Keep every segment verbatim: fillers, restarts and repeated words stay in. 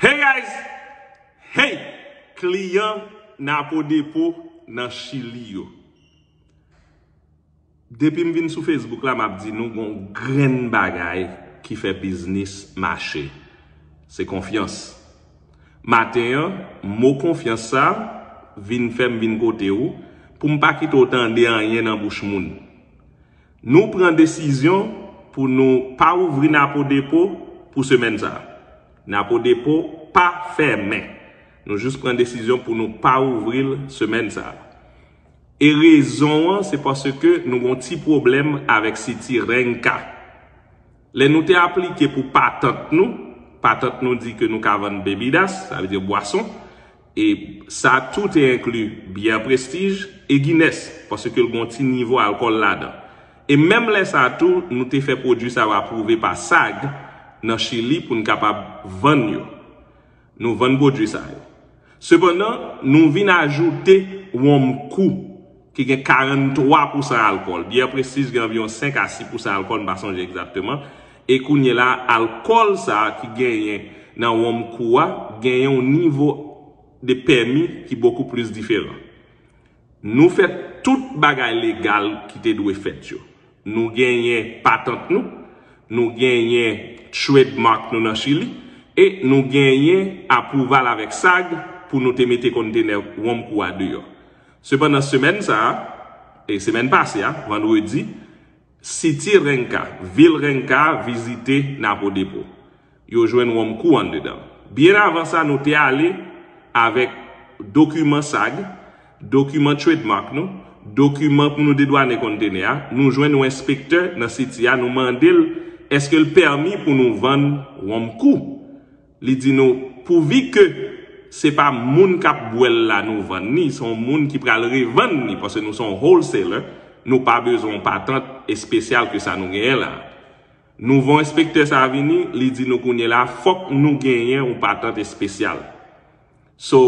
Hey guys! Hey! Kliyan Napo Depo nan Chili yo. Depi m vin sou Facebook la, m ap di nou gon grenn bagay ki fè biznis mache. Se konfyans. Maten an, mo konfyans sa vin fè m vin kote ou pou m pa kite w tande anyen nan bouch moun. Nou pran desizyon pou nou pa ouvri Napo Depo pou semèn sa. Napo Depo pa fèmen. Nou jis pran desizyon pou nou pa ouvri l semèn sa. E rezon an, se paske nou gon ti pwoblèm avèk City Renka. Lè nou te aplike pou patant nou, patant nou di ke nou ka vann bebidas, sa vle di bwason, e sa tou te enkli byè Prestige e Guinness, paske l gon ti nivo alkòl ladan. E menm lè sa tou, nou te fè pwodui sa yo apwouve pa SAG nan Chili pou n kapab vann yo. Nou vann pwodui sa yo. Sepandan, nou vin ajoute wonm kou ki gen karannntwa pousan alkòl. Byè Prestige gen anviwon senk a sis pousan alkòl, m pa sonje egzakteman. E kounye la, alkòl sa a ki genyen nan wonm kou a genyen yon nivo de pèmi ki bokou plis diferan. Nou fè tout bagay legal ki te dwe fèt yo. Nou genyen patant nou, nou genyen trademark nou nan Chili, e nou genyen apwouval avèk SAG pou nou te mete konntenè wonm kou a deyò. Sepandan, semèn sa a, e semèn pase a, vandredi, City Renka, vil Renka, vizite Napo Depo. Yo jwenn wonm kou anndedan. Byen avan sa, nou te ale avèk dokiman SAG, dokiman trademark nou, dokiman pou nou dedwane konntenè a. Nou jwenn yon enspektè nan City a, nou mande l èske l pèmi pou nou vann wonm kou. Li di nou, pouvi ke se pa moun k ap bwè l la nou vann ni, se yon moun ki pral revann ni, paske nou se yon wholesaler, nou pa bezwen yon patant espesyal ke sa nou genyen la. Nou voye enspektè sa a vini, li di nou kounye la, fòk nou genyen yon patant espesyal. So,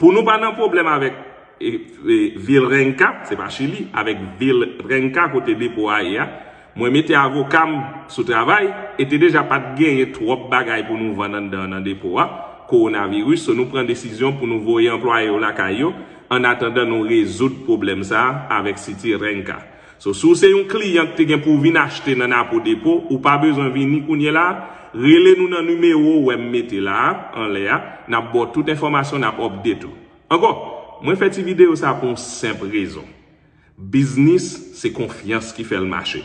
pou nou pa nan pwoblèm avèk e, e, vil Renka, se pa Chili, avèk vil Renka kote depo a ye a, mwen mete avoka m sou travay, e te deja pa t genyen twòp bagay pou nou vann anndan nan depo a, kowonaviris, so nou pran desizyon pou nou voye anplwaye yo lakay yo, annatandan nou rezoud pwoblèm sa a avèk City Renka. So, si w se yon kliyan ki te gen pou w vin achte nan Napo Depo, ou pa bezwen vini kounye la, rele nou nan nimewo ou wè m mete la a, anlè a, n ap ba w tout enfòmasyon, n ap update ou. Ankò, mwen fè ti videyo sa pou yon senp rezon. Biznis, se konfyans ki fè l mache.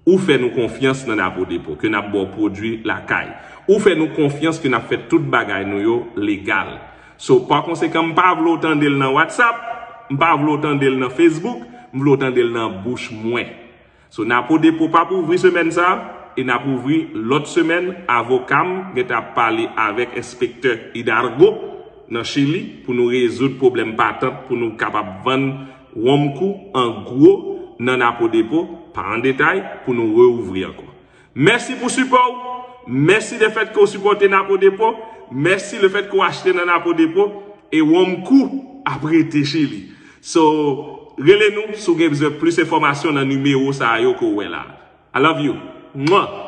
Ou fè nou konfyans nan Napo Depo, ke n ap ba w pwodui lakay. Ou fè nou konfyans ke n ap fè tout bagay nou yo legal. So, pa konsekan, m pa vle w tande l nan WhatsApp, m pa vle w tande l nan Facebook, m vle w tande l nan bouch mwen. So, Napo Depo p ap ouvri semèn sa a, e n ap ouvri lòt semèn. Avoka m gentan ap pale avèk enspektè Hidalgo nan Chili pou nou rezoud pwoblèm patant, pou nou kapab vann wonm kou an gwo nan Napo Depo, pa an detay, pou nou reouvri ankò. Mèsi pou sipò w. Mèsi lefètke w sipòte Napo Depo. Mèsi lefètke w achte nan Napo Depo. E wonm kou ap rete Chili. So, rele nou si w gen bezwen plis enfòmasyon nan nimewo sa a yo ke w wè la. I love you. Mwa!